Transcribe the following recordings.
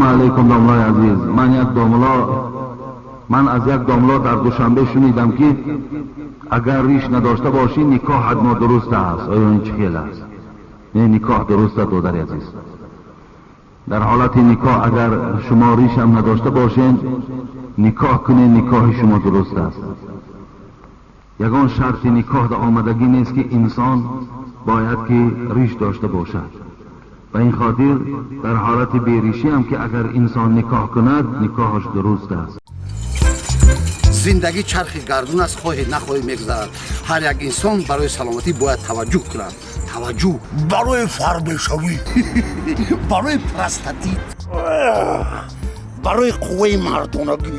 Алейкум, домлои азиз. Ман аз як домло дар Душанбе шунидам, ки агар риш надошта бошӣ, никоҳат нодуруст аст. Оё ин чӣ хел аст? Не, никоҳ дуруст аст, додари азиз. Дар ҳолати никоҳ агар шумо ришам надошта бошед, никоҳ кунед, никоҳи шумо дуруст аст. Ягон шарти никоҳ дар омадагӣ нест, ки инсон бояд ки риш дошта бошад. Ба ин хотир дар ҳолати беришӣ ҳам ки агар инсон никоҳ кунад, никоҳаш дуруст аст. Зиндагӣ чархи гардун аст, хоҳӣ нахоҳӣ мегузарад. Ҳар як инсон барои саломатӣ бояд таваҷҷӯҳ кунад. Таваҷҷӯҳ барои фарбешавӣ, барои простатит, барои қувваи мардонагӣ.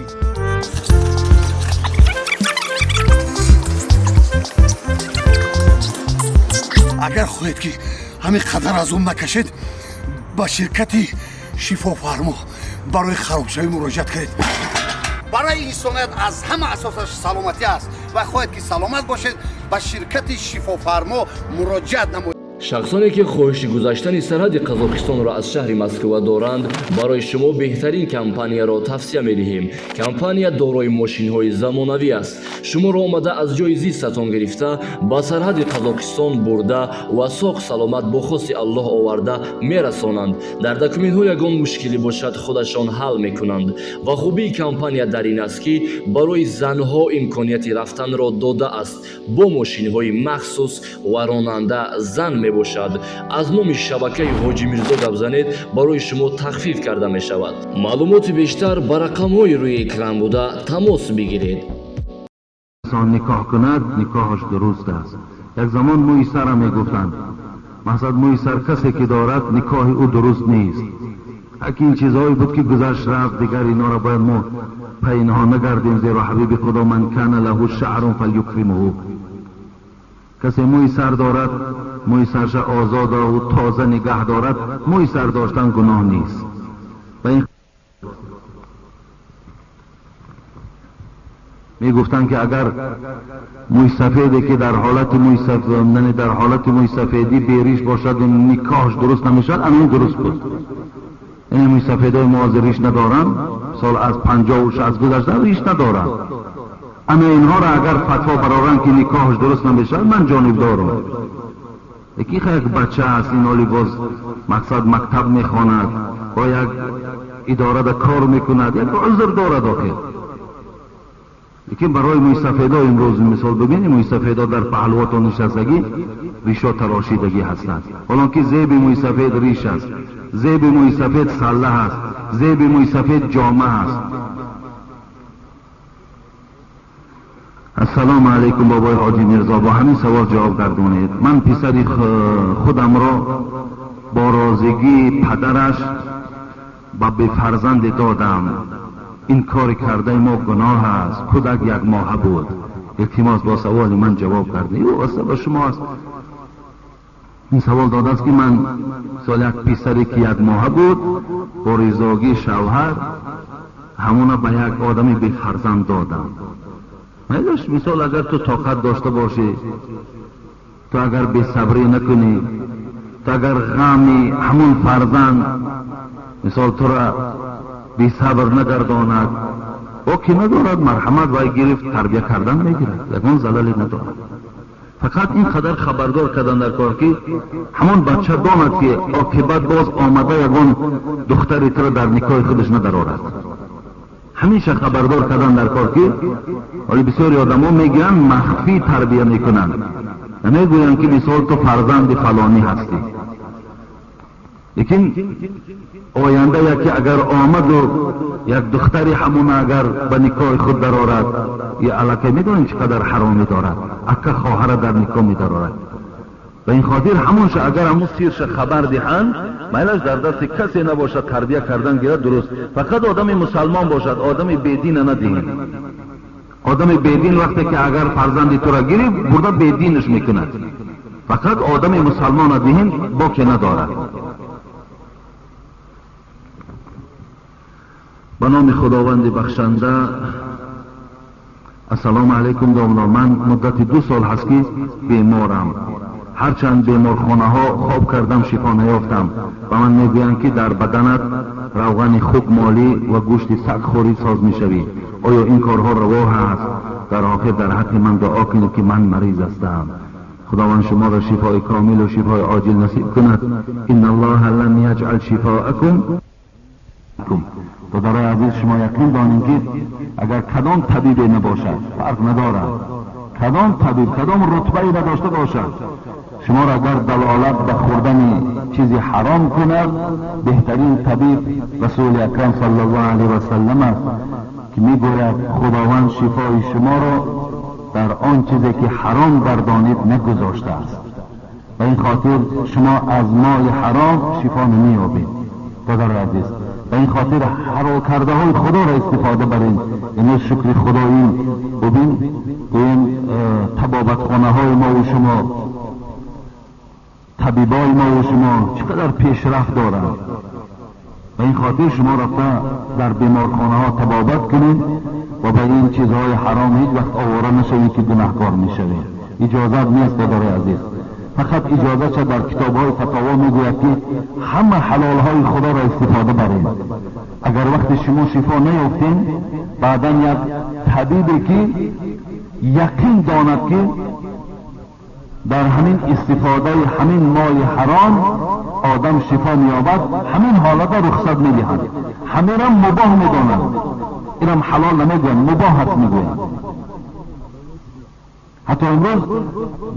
Агар хоҳед, ки ҳамин қадар азоб накашед, ба ширкати Шифофармо барои харобшавӣ муроҷиат кунед. Барои инсоният аз ҳама асосаш саломатӣ аст ва хоҳед, ки саломат бошед, ба ширкати Шифофармо муроҷиат намоед. Шахсоне, ки хоҳиши гузаштани сарҳади Қазоқистонро аз шаҳри Москва доранд, барои шумо беҳтарин компанияро тавсия медиҳем. Компания дорои мошинҳои замонавӣ аст. Шуморо омада аз ҷои зистатон гирифта, ба сарҳади Қазоқистон бурда ва соғ саломат бо хости Аллоҳ оварда мерасонанд. Дар документҳо ягон мушкилӣ бошад, худашон ҳал мекунанд. Ва хубии компания дар ин аст, ки барои занҳо имконияти рафтанро додааст бо мошинҳои махсус ва ронанда зан мебошад. Аз номи шабакаи Ҳоҷи Мирзо гап занед, барои шумо тахфиф карда мешавад. Маълумоти бештар ба рақамҳои рӯи экран буда тамос бигиред. Инсон никоҳ кунад, никоҳаш дуруст аст. Як замон мӯи сара мегуфтанд, мақсад, мӯи сар касе ки дорад, никоҳи ӯ дуруст нест. Аки ин чизҳое буд, ки гузашт, рафт. Дигар инҳоро бояд мо пай инҳо нагардем, зеро ҳабиби Худо: «Ман кана лаҳу шаърун фалюкримҳу». Касе мӯи сар дорад, мӯи сарша озоду тоза нигаҳ дорад. Мӯи сар доштан гуноҳ нест. Ба ин мегуфтанд, ки агар мӯи сафеде, ки дар ҳолати мӯи саф, дар ҳолати мӯи сафедӣ бериш бошад, никоҳаш дуруст намешавад. Ана ин дуруст буд. Ин мӯи сафедои мо ҳозир риш надоранд, сол аз 50-60 гузашта риш надоранд. Ана инҳоро агар фатво бароранд, ки никоҳаш дуруст намешавад, ман ҷонибдорам. Яки як бача аст, ин оли боз, мақсад, мактаб мехонад, бо як идорада кор мекунад, як узр дорад охир. Лекин барои мӯйсафедо имрӯз мисол бибинем, мӯйсафедо дар паҳлувотон нишастагӣ, ришо тарошидагӣ ҳастанд, ҳолон ки зеби мӯйсафед риш аст, зеби мӯйсафед салла аст, зеби мӯйсафед ҷома аст. Ассалому алайкум, бобои Ҳоҷи Мирзо. Бо ҳамин савол ҷавоб гардонед. Ман писари худамро бо розигии падараш ба бефарзанде додам. Ин кори кардаи мо гуноҳ аст? Кӯдак як моҳа буд. Илтимос, бо саволи ман ҷавоб гардед. Ӯ васта ба шумо аст. Ин савол додааст, ки ман сол як писаре, ки як моҳа буд, бо ризогии шавҳар ҳамона ба як одами бефарзанд додам. Майдош, мисол, агар ту тоқат дошта бошӣ, ту агар бесабрӣ накунӣ, ту агар ғами ҳамун фарзанд, мисол, тура бесабр нагардонад, боки надорад. Марҳамат, вай гирифт, тарбия кардан мегирад, ягон залале надорад. Фақат ин қадар хабардор кардан дар кор, ки ҳамон бача донад, ки оқибат боз омада ягон духтари тура дар никоҳи худаш надарорад. Ҳамеша хабардор кардан дар кор, ки ҳоли бисёри одамо мегӯянд, махфӣ тарбия мекунанд, намегӯянд, ки мисол, ту фарзанди фалонӣ ҳастӣ. Лекин оянда яке агар омаду як духтари ҳамона агар ба никоҳи худ дарорад, я аллакай медонем, чӣ қадар ҳаромӣ дорад, ака хоҳара дар никоҳ медарорад. Ба ин хотир ҳамонша агар ҳамун сирша хабар диҳанд, майлаш, дар дасти касе набошад, тарбия кардан гирад, дуруст. Фақат одами мусалмон бошад, одами бедина надиҳем. Одами бедин вақте ки агар фарзанди тура гирифт, бурда бединаш мекунад. Фақат одами мусалмона диҳем, боке надорад. Ба номи Худованди бахшанда. Ассалому алайкум, домло. Ман муддати 2 сол ҳаст, ки беморам. Ҳарчанд беморхонаҳо хоб кардам, шифо наёфтам. Ба ман мегӯянд, ки дар баданат равғани хук молӣ ва гӯшти саг хӯрӣ соз мешавӣ. Оё ин корҳо раво ҳаст? Дар охир дар ҳаққи ман дуо кунед, ки ман мариз ҳастам. Худованд шуморо шифои комил ва шифои оҷил насиб кунад. Инна Аллоҳа лам яҷъал шифоакум. Додарои азиз, шумо яқин донед, ки агар кадом табибе набошад, фарқ надорад, кадом табиб кадом рутбае надошта бошад, шуморо агар далолат ба хӯрдани чизи ҳаром кунад, беҳтарин табиб Расули Акрам саллаллоҳу алайҳи васаллам аст, ки мегӯяд: Худованд шифои шуморо дар он чизе ки ҳаром гардонид нагузоштааст. Ба ин хотир шумо аз моли ҳаром шифо намеёбед. Додари азиз, ба ин хотир ҳалол кардаҳои Худоро истифода барем. Имрӯз шукри Худоӣ, бубин, гӯем, табобатхонаҳои мо ва шумо, табибои мо ва шумо чӣ қадар пешрафт доранд. Ба ин хотир шумо рафта дар беморхонаҳо табобат кунед ва ба ин чизҳои ҳаром ҳеҷ вақт овора нашавед, ки гунаҳкор мешавед. Иҷозат нест, додари азиз. Фақат иҷозатша дар китобҳои фатово мегӯяд, ки ҳама ҳалолҳои Худоро истифода баред. Агар вақте шумо шифо наёфтем, баъдан як табибе ки яқин донад, ки дар ҳамин истифодаи ҳамин моли ҳаром одам шифо меёбад, ҳамин ҳолата рухсат медиҳад. Ҳаминам мубоҳ медонад, инам ҳалол намегӯянд, мубоҳ аст мегӯянд. Ҳатто имрӯз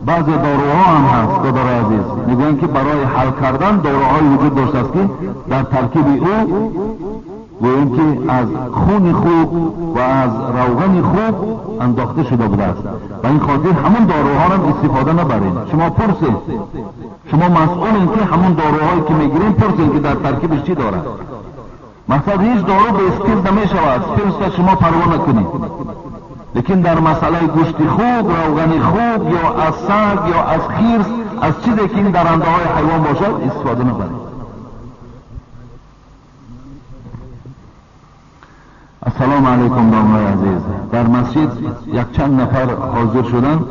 баъзе доруҳо ҳам ҳаст, додари азиз, мегӯянд, ки барои ҳал кардан доруҳое вуҷуд доштааст, ки дар таркиби ӯ, гӯем, ки аз хуни хук ва аз равғани хук андохта шуда будааст. Ба ин хотир ҳамон доруҳоро истифода набаред. Шумо пурсед, шумо масъулем, ки ҳамон доруҳое ки мегирем, пурсед, ки дар таркибаш чӣ дорад. Мақсад, ҳеҷ дору бе спирт намешавад, спиртта шумо парво накунед. Лекин дар масъалаи гӯшти хук, равғани хук ё аз саг ё аз хирс, аз чизе ки ин дарандаҳои ҳайвон бошад, истифода набаред. Ассалому алайкум, домлаи азиз. Дар масҷид якчанд нафар ҳозир шуданд,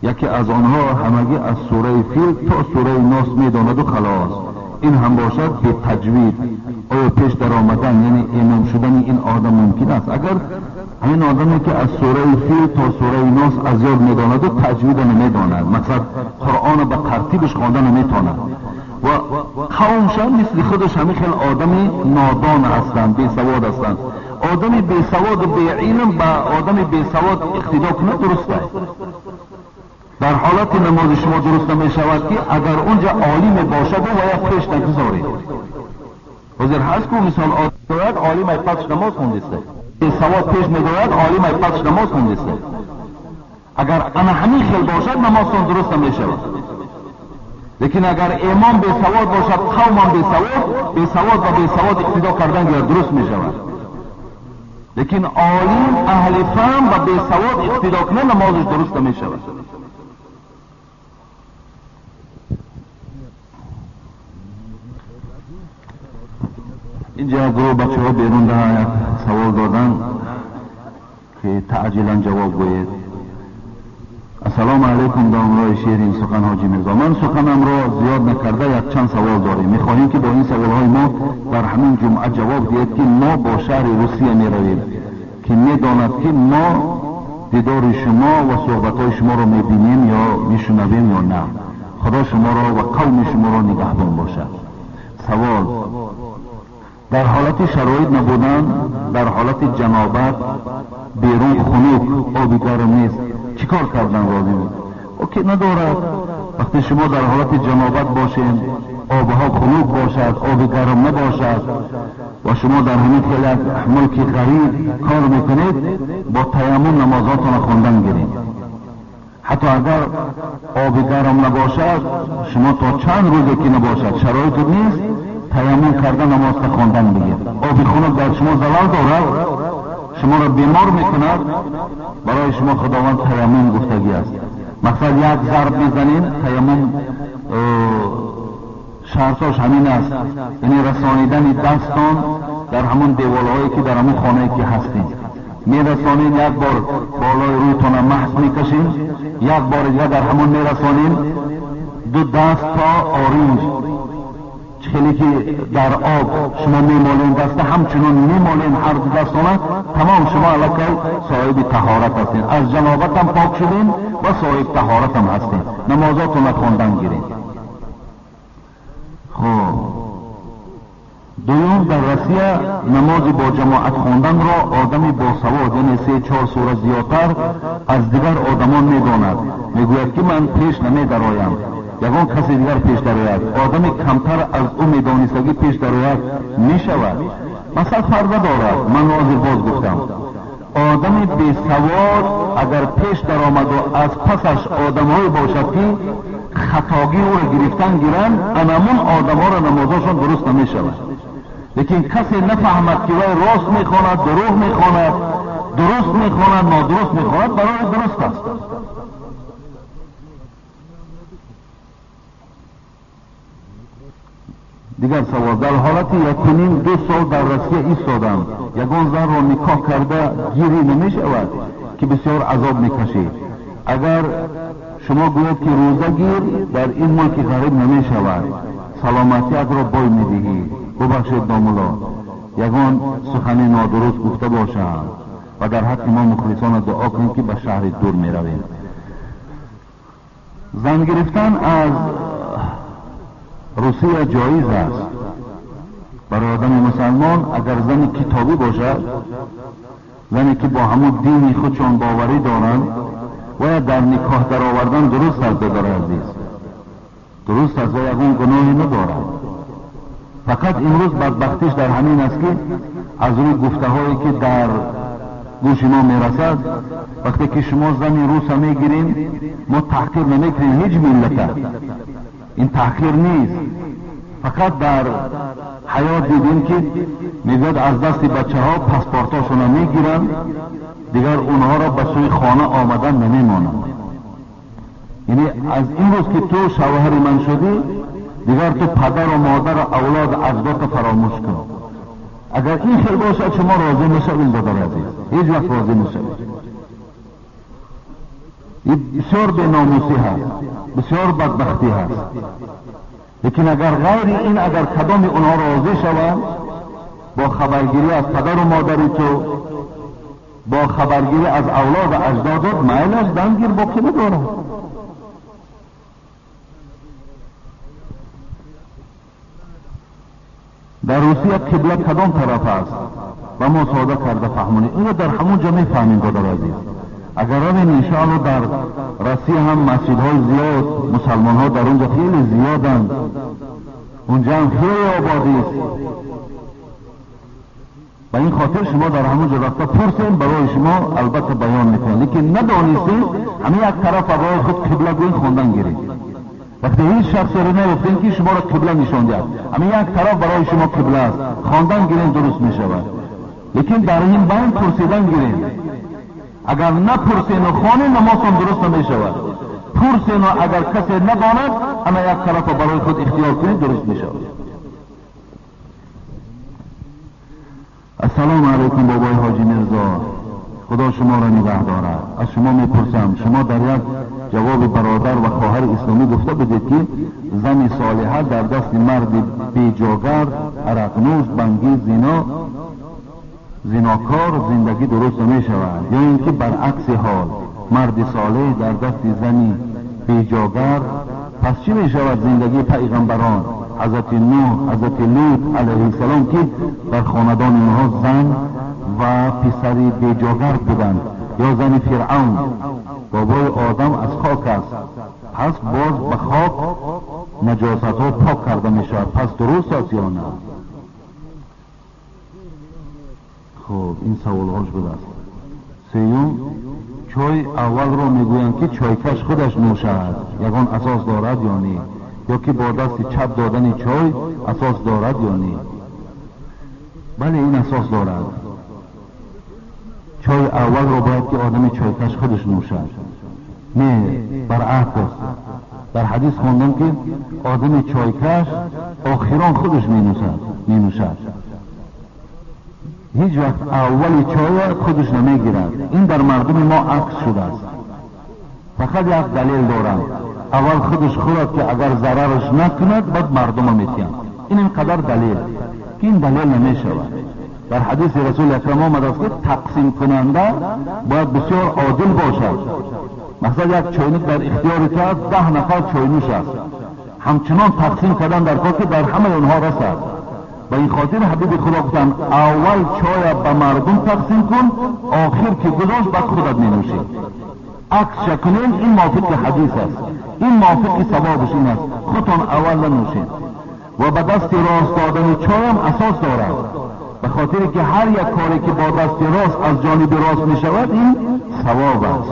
яке аз онҳо ҳамагӣ аз сураи Фил то сураи Нос медонаду халос, ин ҳам бошад бетаҷвид. Оё пеш даромадан, яъне имом шудани ин одам мумкин аст? Агар ҳамин одаме ки аз сураи Фил то сураи Нос аз ёд медонаду таҷвида намедонад, мақсад, Қуръонро ба тартибаш хонда наметавонад, ва қавмшам мисли худаш ҳамин хел одами нодон ҳастанд, бесавод ҳастанд, одами бесаводу беилм ба одами бесавод иқтидо кунад, дуруст аст. Дар ҳолати намози шумо дуруст намешавад, ки агар унҷа олиме бошаду ва як пеш нагузоред. Ҳозир ҳаст ку, мисол, ояд олим ай пасш намоз хондиста, бесавод пеш медояд, олим ай пасш намоз хондиста. Агар ана ҳамин хел бошад, намозтон дуруст намешавад. Лекин агар имом бесавод бошад, қавмам бесавод, бесавод ба бесавод иқтидо кардан гӯяд, дуруст мешавад. Лекин олим, аҳли фаҳм ба бесавод иқтидо кунад, намозаш дуруст намешавад. Инҷа як гурӯҳ бачаҳо берун да як савол доданд, ки таъҷилан ҷавоб гӯед. Ассалому алайкум, домлои ширин сухан Ҳоҷи Мирзо. Ман суханамро зиёд накарда, якчанд савол дорем. Мехоҳем, ки бо ин саволҳои мо дар ҳамин ҷумъа ҷавоб диҳед, ки мо бо шаҳри Русия меравем, ки медонад, ки мо дидори шумо ва суҳбатҳои шуморо мебинем ё мешунавем ё на. Худо шуморо ва қавми шуморо нигаҳбон бошад. Савол: дар ҳолати шароит набудан, дар ҳолати ҷанобат, берун хунук, оби гарм нест, чӣ кор кардан лозим? Оке надорад. Вақте шумо дар ҳолати ҷанобат бошед, обҳо хунук бошад, оби гарм набошад ва шумо дар ҳамин хел як мулки ғариб кор мекунед, бо таяммум намозотонро хондан гиред. Ҳатто агар оби гарм набошад, шумо то чанд рӯзе ки набошад, шароиту нест, таяммум карда намозта хондан бигир. Оби хунук дар шумо залал дорад, шуморо бемор мекунад, барои шумо Худованд таяммум гуфтагӣ аст. Мақсад, як зарб мезанем. Таяммум шартош ҳамин аст, яъне расонидани дастон дар ҳамон деволҳое ки дар ҳамон хонае ки ҳастем мерасонем, як бор болои рӯйтона маҳз мекашем, як бори дигар дар ҳамон мерасонем. Ду даст то оринҷ, хеле ки дар об шумо мемолен даста, ҳамчунон мемолен ҳар ду дастона, тамом шумо аллакай соҳиби таҳорат ҳастед, аз ҷанобатам пок шудем ва соҳиби таҳоратам ҳастед, намозотонро хондан гиред. Хуб, дуюм, дар Россия намози бо ҷамоат хонданро одами босавод, яъне 3-4 сура зиёдтар аз дигар одамон медонад, мегӯяд ки ман пеш намедароям, ягон касе дигар пеш дарояд, одами камтар аз ӯ медонистагӣ пеш дарояд мешавад. Масал фарқ дорад, ман ҳозир боз гуфтам, одами бесавод агар пеш даромаду аз пасаш одамҳое бошад ки хатогӣ ӯро гирифтан гиранд, анамун одамҳоро намозошон дуруст намешавад. Лекин касе нафаҳмад ки вай рост мехонад, дурӯғ мехонад, дуруст мехонад, нодуруст мехонад, барои дуруст аст. Дигар савол, дар ҳолати 1.5-2 сол дар Россия истодам, ягон занро никоҳ карда гирӣ намешавад ки бисёр азоб мекашид. Агар шумо гӯед ки рӯза гир, дар ин мулки ғариб намешавад, саломатиятро бой медиҳӣ. Бубахшед домулло, ягон сухани нодуруст гуфта бошам ва дар ҳаққи мо мухлисона дуо кунем ки ба шаҳри дур меравем. Зан гирифтан аз Русия ҷоиз аст барои одами мусалмон, агар зани китобӣ бошад, зане ки бо ҳамон дини худшон боварӣ доранд, ва дар никоҳ даровардан дуруст аст. Додари азиз, дуруст аст ва ягон гуноҳе надорад. Фақат имрӯз бадбахтиш дар ҳамин аст ки аз рӯи гуфтаҳое ки дар гӯши мо мерасад, вақте ки шумо зани руса мегирем, мо таҳқир намекунем ҳеҷ миллата, ин таҳқир нест. Фақат дар ҳаёт дидем ки мегӯяд аз дасти бачаҳо паспортҳошонро мегиранд, дигар онҳоро ба сӯи хона омадан намемонанд. Яъне аз имрӯз ки ту шавҳари ман шудӣ, дигар ту падару модару авлоду аҷдодро фаромӯш кун. Агар ин хел бошад, шумо розӣ мешавед, додари азиз, ҳеҷ вақт розӣ мешавед. Ин бисёр беномусӣ ҳаст, бисёр бадбахтӣ ҳаст. Лекин агар ғайри ин, агар кадоми онҳо розӣ шаванд, бо хабаргирӣ аз падару модари ту, бо хабаргирӣ аз авлоду аҷдодот, майлаш дангир боқӣ надорад. Дар Русия қибла кадом тараф аст? Ба мо сода карда фаҳмонед. Инро дар ҳамон ҷо мефаҳмем, додари азиз. Агар равем иншоалло дар Россия ҳам масҷидҳои зиёд, мусалмонҳо дар онҷо хеле зиёданд, онҷо ҳам хеле ободист. Ба ин хотир шумо дар ҳамон ҷо рафта пурсем, барои шумо албатта баён мекунем. Лекин надонистем, ҳамин як тараф барои худ қибла гӯин хондан гиред. Вақте ҳеҷ шахсеро наёфтем ки шуморо қибла нишон диҳад, ҳамин як тараф барои шумо қибла аст, хондан гирем дуруст мешавад. Лекин дар ин байн пурсидан гирем. Агар напурсену хонем, намозтон дуруст намешавад. Пурсену агар касе надонад, ана як тарафро барои худ ихтиёр кунед, дуруст мешавад. Ассалому алайкум бобои ҳоҷи Мирзо, худо шуморо нигаҳ дорад. Аз шумо мепурсам, шумо дар як ҷавоби бародар ва хоҳари исломӣ гуфта будед ки зани солиҳа дар дасти марди беҷогар, арақнӯш, бангӣ, зинокор зиндагӣ дуруст намешавад, ё ин ки баръакси ҳол марди солеҳ дар дасти зани беҷогар, пас чӣ мешавад зиндагии пайғамбарон ҳазрати Нӯҳ, ҳазрати Лут алайҳиссалом ки дар хонадони онҳо зан ва писари беҷогар буданд, ё зани Фиръавн, бобои одам аз хок аст, пас боз ба хок наҷосатҳо пок карда мешавад, пас дуруст аст ё на? Хуб, ин саволҳош будааст. Сеюм, чой аввалро мегӯянд ки чойкаш худаш нӯшад, ягон асос дорад ё не? Ё ки бо дасти чап додани чой асос дорад ё не? Бале, ин асос дорад. Чой аввалро бояд ки одами чойкаш худаш нӯшад, не баръакс. Дар ҳадис хондам ки одами чойкаш охирон худаш менӯшад, ҳеҷ вақт аввали чоя худаш намегирад. Ин дар мардуми мо акс шудааст. Фақат як далел дорам, Аввал худаш хӯрад, ки агар зарараш накунад, баъд мардума метиҳанд. Ин инқадар далел, ки ин далел намешавад. Дар ҳадиси Расули Акрам омадааст, ки тақсимкунанда бояд бисёр одил бошад. Масалан, як чойник дар ихтиёри ту аст, 10 нафар чойнӯш аст, ҳамчунон тақсим кардан дар кор, ки дар ҳамаи онҳо расад. Ба ин хотир ҳабиби Худо гуфтанд: аввал чоя ба мардум тақсим кун, охир ки гузошт, баъд худат менӯшӣ. Аксша кунем, ин мувофиқи ҳадис аст, ин мувофиқи савобаш ин аст, худтон аввал нанӯшед. Ва ба дасти рост додани чоям асос дорад, ба хотире ки ҳар як коре ки бо дасти рост аз ҷониби рост мешавад, ин савоб аст.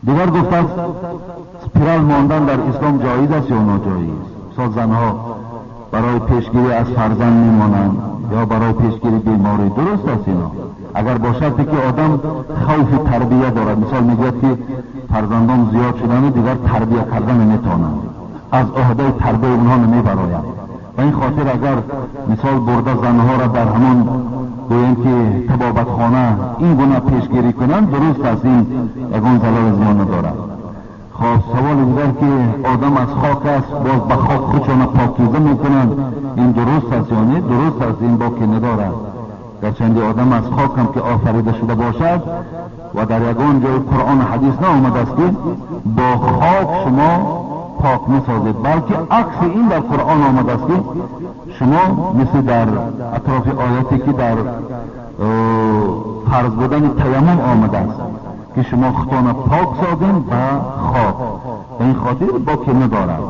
Дигар гуфтааст, спирал мондан дар ислом ҷоиз аст ё ноҷоиз? Мисол, занҳо барои пешгирӣ аз фарзанд мемонанд ё барои пешгирии беморӣ, дуруст аст ино, агар бо шарте ки одам хавфи тарбия дорад. Мисол, мегӯяд, ки фарзандон зиёд шудану дигар тарбия карда наметавонанд, аз ӯҳдаи тарбияи онҳо намебарояд. Ба ин хотир, агар мисол бурда занҳоро дар ҳамон, гӯем ки, табобатхона ин гуна пешгирӣ кунанд, дуруст аст, ин ягон залали зиён надорад. Хоб, саволи дигар, ки одам аз хок аст, боз ба хок худшона покиза мекунанд, ин дуруст аст ё не? Дуруст аст, ин боке надорад. Гарчанде одам аз хок ҳам ки офарида шуда бошад, ва дар ягон ҷои Қуръону ҳадис наомадааст, ки бо хок шумо пок месозед, балки акси ин дар Қуръон омадааст, ки шумо мисли дар атрофи ояте, ки дар фарз будани таяммум омадааст, ки шумо худтона пок созем ба хок. Ба ин хотир боке надорад.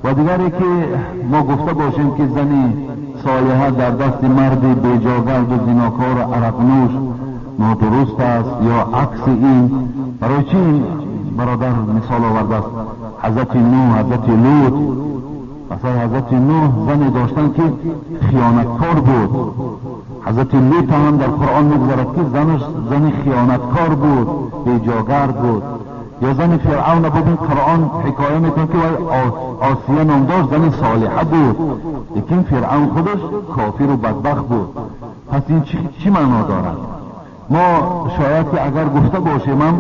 Ва дигаре, ки мо гуфта бошем, ки зани солиҳа дар дасти марди беҷогарду зинокору арақнӯш нодуруст аст ё акси ин, барои чӣ ин бародар мисол овардааст ҳазрати Нӯҳ, ҳазрати Лут? Масалан, ҳазрати Нӯҳ зане доштанд, ки хиёнаткор буд. Ҳазрати Лут ҳам дар Қуръон мегузарад, ки занаш зани хиёнаткор буд, беҷогард буд. Ё зани Фиръавна бубин, Қуръон ҳикоя мекунад, ки вай Осия ном дошт, зани солиҳа буд, лекин Фиръавн худаш кофиру бадбахт буд. Пас ин чӣ маъно дорад? Мо шояд ки агар гуфта бошемам,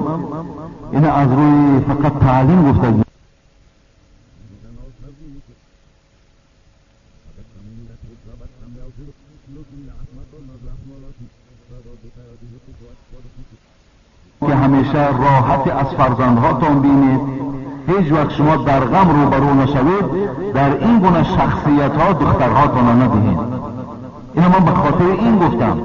ина аз рӯи фақат таълим гуфта. Ки ҳамеша роҳати аз фарзандҳотон бинед, ҳеҷ вақт шумо дар ғам рӯбарӯ нашавед, дар ин гуна шахсиятҳо духтарҳотонро надиҳед. Ина ман ба хотири ин гуфтам.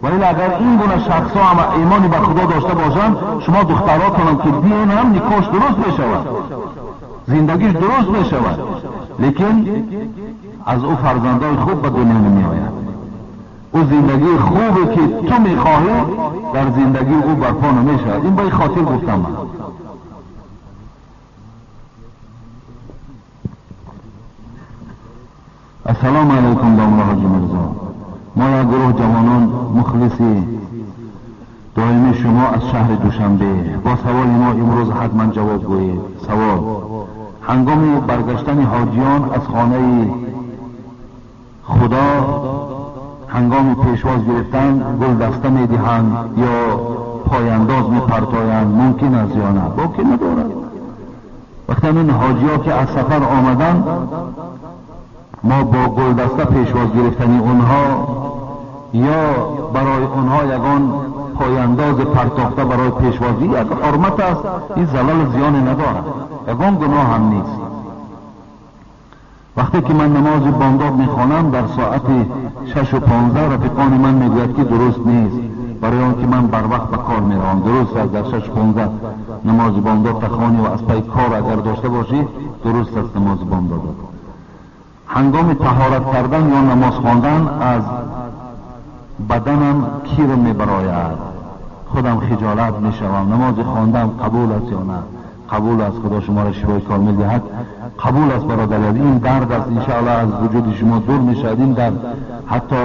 Ва ила агар ин гуна шахсҳо ҳама имони ба Худо дошта бошанд, шумо духтаротонам ки диен ҳам, никоҳш дуруст мешавад, зиндагиш дуруст мешавад, лекин аз ӯ фарзандои хуб ба дунё намеояд. Ӯ зиндагии хубе, ки ту мехоҳӣ, дар зиндагии ӯ барпо намешавад. Ин ба ин хотир гуфтам ман. Ассалому алайкум, домла Ҳоҷи Мирзо. Мо як гурӯҳ ҷавонон, мухлиси доимии шумо аз шаҳри Душанбе. Бо саволи мо имрӯз ҳатман ҷавоб гӯед. Савол: ҳангоми баргаштани ҳоҷиён аз хонаи Худо, ҳангоми пешвоз гирифтан гулдаста медиҳанд ё пойандоз мепартоянд, мумкин аст ё на? Боке надорад. Вақте ҳамин ҳоҷиҳо ки аз сафар омаданд, мо бо гулдаста пешвоз гирифтани онҳо ё барои онҳо ягон пойандози партохта барои пешвозӣ як ҳурмат аст. Ин залалу зиёне надорад, ягон гуноҳ ҳам нест. Вақте ки ман намози бомдод мехонам дар соати 6:15, рафиқони ман мегӯяд, ки дуруст нест, барои он ки ман барвақт ба кор меравам. Дуруст аст, дар 6:15 намози бомдод тахонӣ ва аз пай кор агар дошта бошӣ, дуруст аст намози бомдод. Ҳангоми таҳорат кардан ё намоз хондан аз баданам кир мебарояд, худам хиҷолат мешавам, намози хондам қабул аст ё на? Қабул аст, Худо шуморо шифои комил диҳад. Қабул аст, бародари. Ин дард аст, иншоаллоҳ аз вуҷуди шумо дур мешавад ин дард. Ҳатто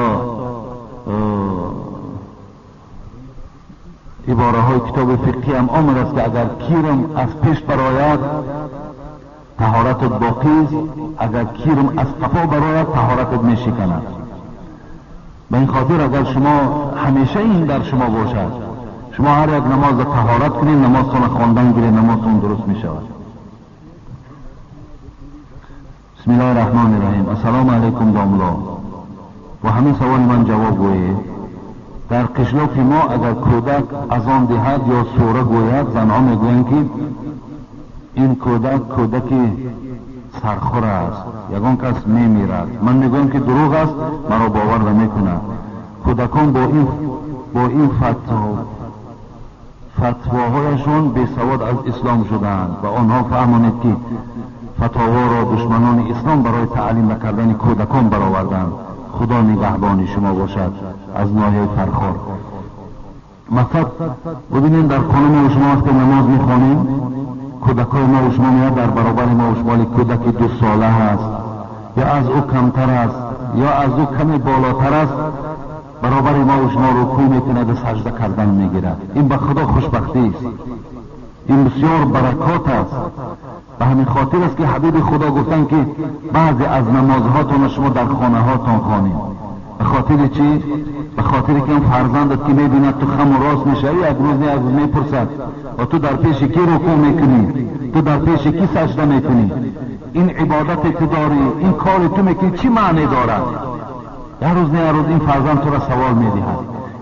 ибораҳои китоби фиқҳӣ ҳам омадааст, ки агар кирм аз пеш барояд, таҳоратат боқист, агар кирм аз қафо барояд, таҳоратат мешиканад. Ба ин хотир, агар шумо ҳамеша ин дар шумо бошад, Шумо ҳар як намозро таҳорат кунед, намозтонро хондан гиред, намозтон дуруст мешавад. Бисмиллоҳи раҳмони раҳим. Ассалому алайкум домло. Ва ҳамин саволи ман ҷавоб гӯед. Дар қишлоқи мо агар кӯдак азон диҳад ё сура гӯяд, занҳо мегӯянд ки ин кӯдак кӯдаки сархӯр аст, ягон кас мемирад. Ман мегӯям ки дурӯғ аст, маро бовар намекунад. Кӯдакон бо ин фатвоҳояшон бесавод аз ислом шудаанд ва онҳо фаҳмонед ки фатоворо душманони ислом барои таълим накардани кӯдакон бароварданд. Худо нигаҳбони шумо бошад. Аз ноҳияи Фархор. Мақсад бибинем, дар хона мо шумо вақте намоз мехонем, кӯдакҳои мо шумо меояд дар баробари мо шумо, кӯдаки 2 сола ҳаст ё аз ӯ камтар аст ё аз ӯ каме болотар аст, баробари мо шумо рукӯъ мекунад ва саҷда кардан мегирад. Ин ба Худо хушбахтӣ аст, ин бисёр баракот аст. Ба ҳамин хотир аст ки ҳабиби Худо гуфтанд ки баъзе аз намозҳотонро шумо дар хонаҳотон хонед. Ба хотири чӣ? Ба хотире ки он фарзандат ки мебинад ту хаму рост мешавӣ, як рӯз не як рӯз мепурсад ва ту дар пеши кӣ рукӯъ мекунӣ, ту дар пеши кӣ саҷда мекунӣ, ин ибодате ту дорӣ, ин кори ту мекунӣ чӣ маъне дорад? Як рӯз не як рӯз ин фарзанд туро савол медиҳад.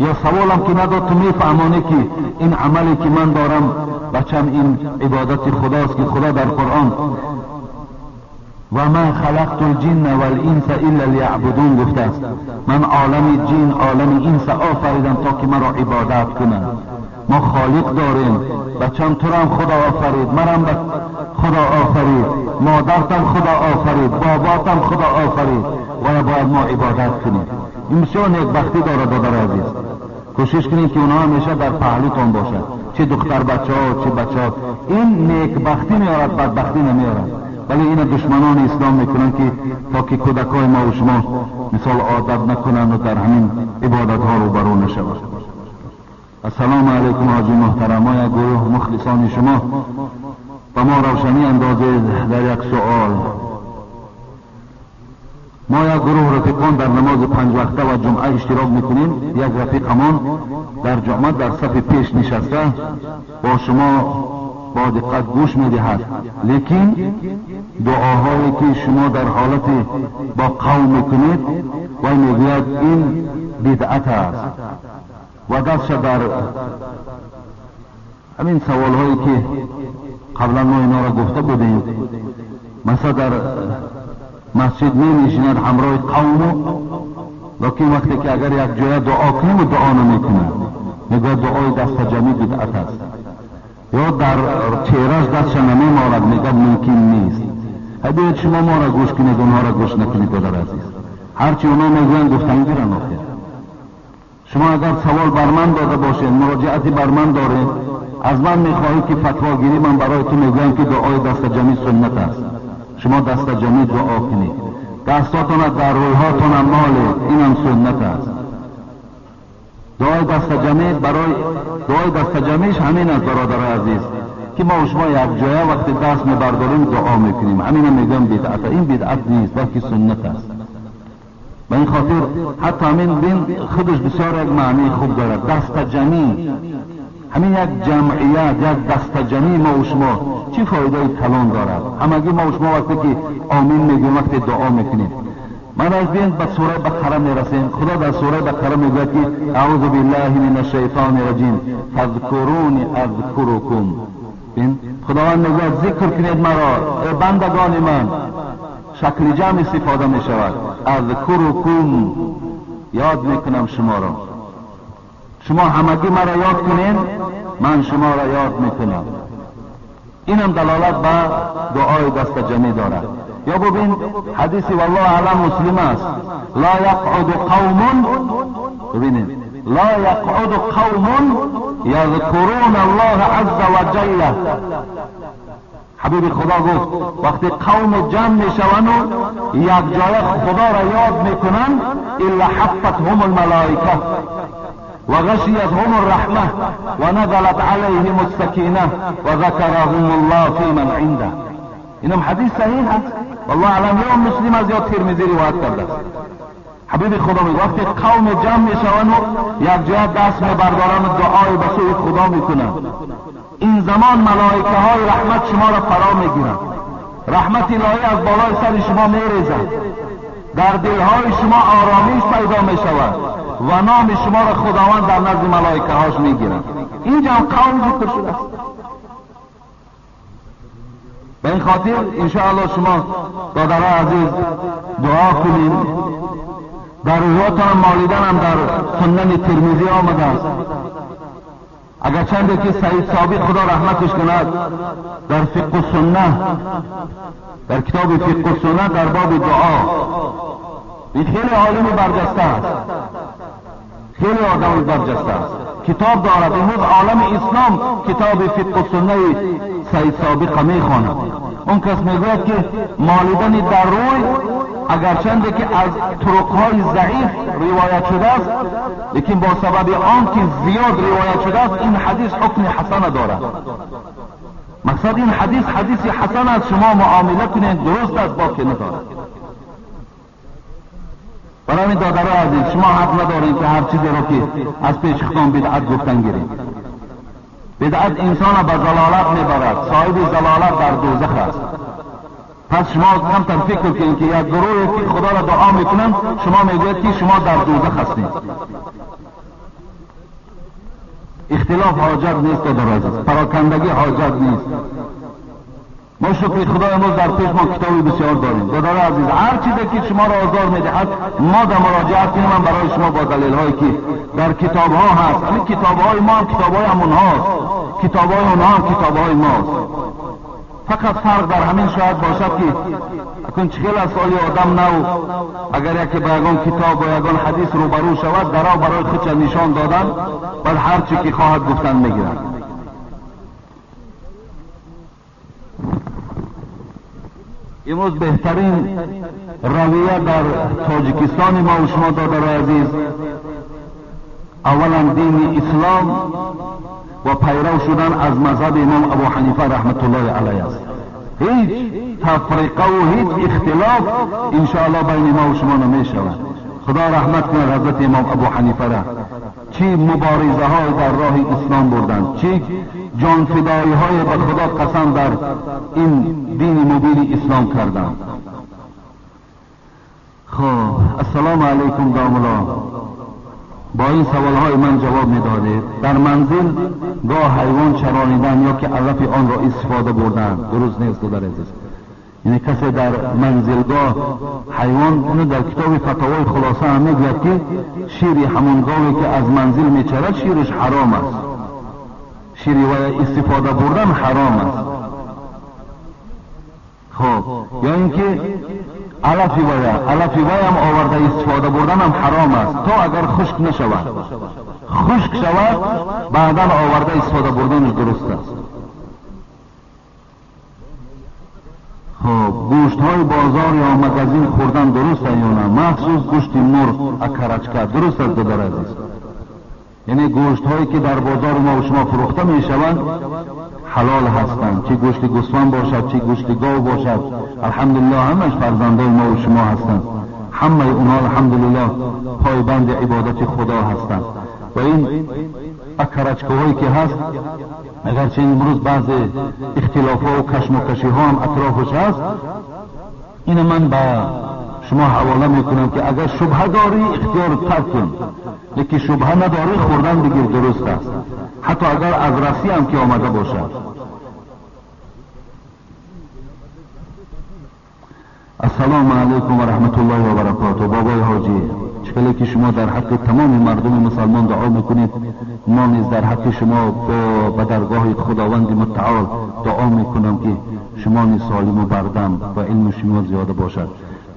Ё саволам ки надод, ту мефаҳмонӣ ки ин амале ки ман дорам бачам, ин ибодати Худост ки Худо дар Қуръон ва ма халақту л-ҷинна вал-инса илла лияъбудун гуфтааст. Ман олами ҷин, олами инса офаридам то ки маро ибодат кунанд. Мо холиқ дорем, бачам турам Худо офарид, манам Худо офарид, модартам Худо офарид, боботам Худо офарид, ва бояд мо ибодат кунем. Ин бисёр некбахтӣ дорад додари азиз. Кӯшиш кунед ки онҳо ҳамеша дар паҳлӯтон бошад, чӣ духтар бачаҳо, чӣ бачаҳо. Ин некбахтӣ меорад, бадбахтӣ намеорад. Вале ина душманони ислом мекунанд ки то ки кӯдакҳои мо ва шумо мисол одат накунанд ва дар ҳамин ибодатҳо рӯбарӯ нашаванд. Ассалому алайкум ҳоҷи муҳтарам. Мо як гурӯҳ мухлисони шумо ба мо равшанӣ андозед дар як суол. Мо як гурӯҳ рафиқон дар намози панҷвақта ва ҷумъа иштирок мекунем. Як рафиқамон дар ҷумъа дар сафи пеш нишаста бо шумо бо диққат гӯш медиҳад, лекин дуоҳое ки шумо дар ҳолати бо қавм мекунед, вай мегӯяд ин бидъат аст ва дастша дар ҳамин саволҳое ки қаблан мо инҳоро гуфта будем, масалан дар масҷид менишинад ҳамроҳи қавму, лекин вақте ки агар як ҷоя дуо кунем дуо намекунад, мегӯяд дуои дастаҷамӣ бидъат аст, ё дар чеҳраш дастша намеморад, мегӯяд мумкин нест. Ҳай биёед шумо моро гӯш кунед, онҳоро гӯш накунед. Додари азиз, ҳарчи онҳо мегӯянд гуфтан гиранд. Охир шумо агар савол бар ман дода бошед, муроҷиате бар ман доред, аз ман мехоҳед ки фатвогирӣ, ман барои ту мегӯям ки дуои дастаҷамӣ суннат аст. Шумо дастаҷамӣ дуо кунед, дастотона дар рӯйҳотона молед, инам суннат аст. Дуои дастаҷамӣ барои дуои дастаҷамиш ҳамин аст бародари азиз, ки мо шумо якҷоя вақте даст мебардорем дуо мекунем. Ҳаминам мегӯям бидъат. Ин бидъат нест, балки суннат аст. Ба ин хотир ҳатто ҳамин бин худаш бисёр як маънии хуб дорад. Дастаҷамӣ ҳамин як ҷамъият, як дастаҷамӣ мо ва шумо чӣ фоидаи калон дорад? Ҳамагӣ мо ва шумо вақте ки омин мегӯем, вақте дуо мекунем. Ман аз бин ба сураи Бақара мерасем. Худо дар сураи Бақара мегӯяд ки аъузу биллаҳи мина шайтони раҷим фазкуруни азкурукум. Бин Худованд мегӯяд зикр кунед маро, эй бандагони ман. Шакли ҷамъ истифода мешавад. Азкурукум, ёд мекунам шуморо. Шумо ҳамагӣ маро ёд кунед, ман шуморо ёд мекунам. Инам далолат ба дуои дастаҷамӣ дорад. Ё бубин ҳадиси валлоҳу аълам муслим аст. Ла яқъуду қавмун, бубинед, ла яқъуду қавмун язкуруна Аллоҳа азза ва ҷалла. Ҳабиби Худо гуфт вақте қавм ҷамъ мешаванду якҷоя Худоро ёд мекунанд, илла ҳаффатҳум алмалоика ва ғашиятҳум арраҳма ва назалат алайҳим ассакина ва закараҳум Аллоҳ фи ман индаҳ. Инам ҳадис саҳиҳ аст. Валлоҳу аълам, ё Муслим аст ё Тирмизӣ ривоят кардааст. حبیب خدا میگه وقتی قوم جمع میشوند و یک جا دست میبردارند و دعای به سوی خدا میکنند، این زمان ملائکه های رحمت شما را فرا میگیرند، رحمت الهی از بالای سر شما میریزد، در دلهای شما آرامش پیدا میشود و نام شما را خداوند در نزد ملائکه هاش میگیرد. اینجا هم قوم ذکر شده است. به این خاطر انشاءالله شما برادران عزیز دعا کنیم. در روحاتان مالیدن هم در سنن ترمذی آمده است، اگر چنده که سعید سابق خدا رحمتش کند در فقه سنه، در کتاب فقه سنه در باب دعا، این خیلی عالم برجسته است، خیلی آدم برجسته است، کتاب دارد. امروز عالم اسلام کتاب فقه سنه سعید سابق میخواند. اون کس میگوید که مالیدن در روی اگرچنده که از طرقهای ضعیف روایت شده است، لیکن با سبب آن که زیاد روایت شده است این حدیث حکم حسن دارد. مقصد این حدیث حدیث حسن است، شما معامله کنید درست است، باکی ندارد. برای این دادرای عزیز شما حق ندارید که هر چیزی رو که از پیش خودتان بدعت گفتن گیرید. بدعت انسان به ضلالت میبرد، صاحب ضلالت در دوزخ است. پس شما کمتر فکر کنید که یک گروهی که خدا را دعا میکنند شما میگوید که شما در دوزخ هستید. اختلاف حاجت نیست در عزیز، پراکندگی حاجت نیست. ما شکر خدا امروز در پیش ما کتابی بسیار داریم. برادر عزیز هر چیزی که شما را آزار میدهد ما در مراجعه کنیم، من برای شما با دلیل هایی که در کتاب ها هست. همین کتاب های ما هم کتاب های همونهاست، کتاب های اونها هم کتاب های ماست. فقط فرق در همین شاید باشد که اکنون چخیل از سالی آدم نو اگر یکی با یگان کتاب و یگان حدیث روبرو شود درا برای خودش نشان دادن، بعد هر چی که خواهد گفتن میگیرد. امروز بهترین رویه در تاجیکستان ما و شما دادر عزیز، اولا دین اسلام و پیرو شدن از مذهب امام ابو حنیفه رحمت الله علیه است. هیچ تفریقه و هیچ اختلاف انشاءالله بین ما و شما نمی شود. خدا رحمت کنه حضرت امام ابو حنیفه را، چی مبارزه های در راه اسلام بردند، چی جانفدایی های به خدا قسم در این دین مبین اسلام کردند. خب السلام علیکم داملا، با این سوال های من جواب میدادید. در منزل گاه حیوان چرانیدن یا که علف آن را استفاده بردن درست نیست در عزیز. یعنی کسی در منزلگاه حیوان، اونو در کتاب فتاوای خلاصه هم میگوید که شیر همون گاوی که از منزل میچرد شیرش حرام است، شیر و استفاده بردن حرام است. خب یا اینکه علفی وای هم آورده استفاده بردن هم حرام است تا اگر خشک نشود. خشک شود بعدا آورده استفاده بردنش درست است. خب گوشت های بازار یا مگزین خوردن درست است یا نه؟ مخصوص گوشت مرغ اکرچکه درست است در عزیز. یعنی گوشت هایی که در بازار ما و شما فروخته می شوند حلال هستند، چه گوشت گوسفند باشد چه گوشت گاو باشد. الحمدلله همش فرزندای ما و شما هستند، همه اونها الحمدلله پایبند عبادت خدا هستند. و این اکرچکه هایی که هست، اگرچه امروز بعض اختلاف ها و کشمکشی ها هم اطرافش هست، این من به شما حواله میکنم که اگر شبهه داری اختیار ترک کن، یکی شبهه نداری خوردن بگیر درست است، حتی اگر از رسی هم که آمده باشد. السلام علیکم و رحمت الله و برکاته. بابای حاجی، چکلی که شما در حق تمام مردم مسلمان دعا میکنید، ما نیز در حق شما به درگاه خداوند متعال دعا میکنم که شما نیز سالم و بردم و علم شما زیاده باشد،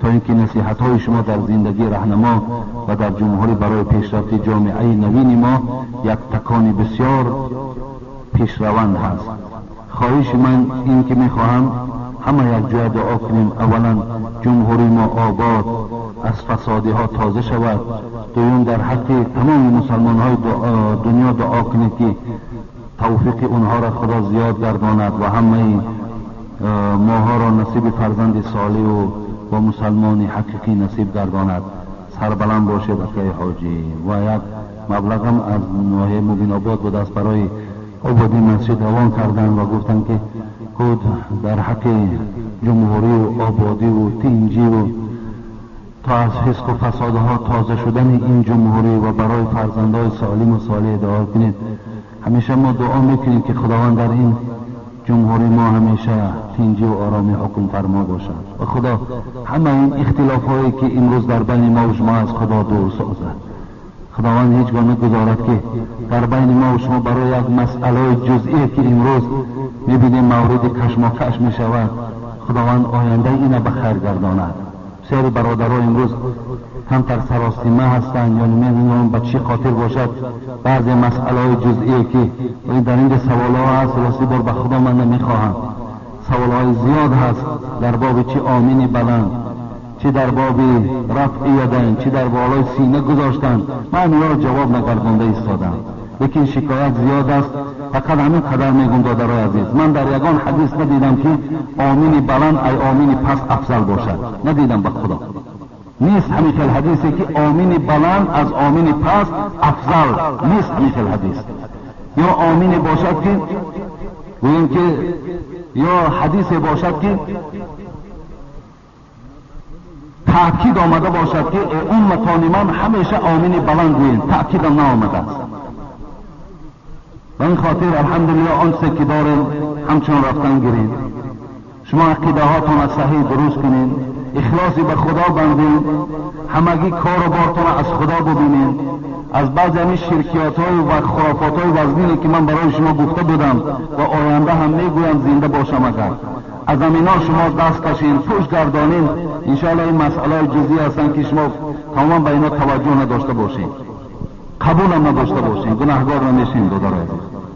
تا اینکه نصیحت های شما در زندگی رهنما و در جمهوری برای پیشرفت جامعه نوین ما یک تکان بسیار پیشروند هست. خواهش من این که میخواهم همه یک جای دعا کنیم، اولا جمهوری ما آباد از فسادی ها تازه شود، دوم در حق تمام مسلمان های دنیا دعا کنید که توفیق اونها را خدا زیاد گرداند و همه ماها را نصیب فرزند صالح و مسلمان حقیقی نصیب گرداند. Сарбаланд бошед, акаи ҳоҷӣ. Ва як маблағам аз ноҳияи Мубинобод будааст, барои ободии масҷид равон карданд ва гуфтанд, ки худ дар ҳаққи ҷумҳурию ободиву тинҷиву то аз фисқу фасодҳо тоза шудани ин ҷумҳурӣ ва барои фарзандҳои солиму солеҳ дуо кунед. Ҳамеша мо дуо мекунем, ки Худованд дар ин ҷумҳурии мо ҳамеша тинҷӣ ва оромӣ ҳукмфармо бошад ва Худо ҳама ин ихтилофҳое, ки имрӯз дар байни мо ва шумо аз Худо дур созад. Худованд ҳеҷ гоҳ нагузорад, ки дар байни мо ва шумо барои як масъалаи ҷузъие, ки имрӯз мебинем мавриди кашмокаш мешавад, Худованд ояндаи ина ба хайр гардонад. Бисёри бародаро имрӯз камтар саросима ҳастанд ё намедонам ба чӣ хотир бошад, баъзе масъалаҳои ҷузъие, ки дар инҷа саволҳо ҳаст. Рости бор, ба Худо, ман намехоҳам, саволҳои зиёд ҳаст дар боби чӣ омини баланд, чӣ дар боби рафъи ядайн, чӣ дар болои сина гузоштан. Ман инҳоро ҷавоб нагардонда истодам, лекин шикоят зиёд аст. Фақат ҳамин қадар мегӯм, додарои азиз, ман дар ягон ҳадис надидам, ки омини баланд ай омини паст афзал бошад. Надидам, ба Худо, нест ҳамин хел ҳадисе, ки омини баланд аз омини паст афзал, нест ҳамин хел ҳадис. Ё омине бошад, ки гӯем, ки ё ҳадисе бошад, ки таъкид омада бошад, ки э умматони ман, ҳамеша омини баланд гӯем, таъкидам наомадааст. Ба ин хотир, алҳамдулилло, он чизе ки дорем, ҳамчунон рафтан гирем. Шумо ақидаҳотонро саҳеҳ дуруст кунед, ихлоси ба Худо бандед, ҳамагӣ кору бортонро аз Худо бубинед. Аз баъзе ҳамин ширкиётҳою ва хурофотҳои вазнине, ки ман барои шумо гуфта будам ва оянда ҳам мегӯям, зинда бошам агар, аз ҳамино шумо даст кашед, пушт гардонед. Иншоалло, ин масъалаҳои ҷузъӣ ҳастанд, ки шумо тамоман ба ино таваҷҷӯҳ надошта бошед, қабулам надошта бошед, гунаҳгор намешем, додарои азиз.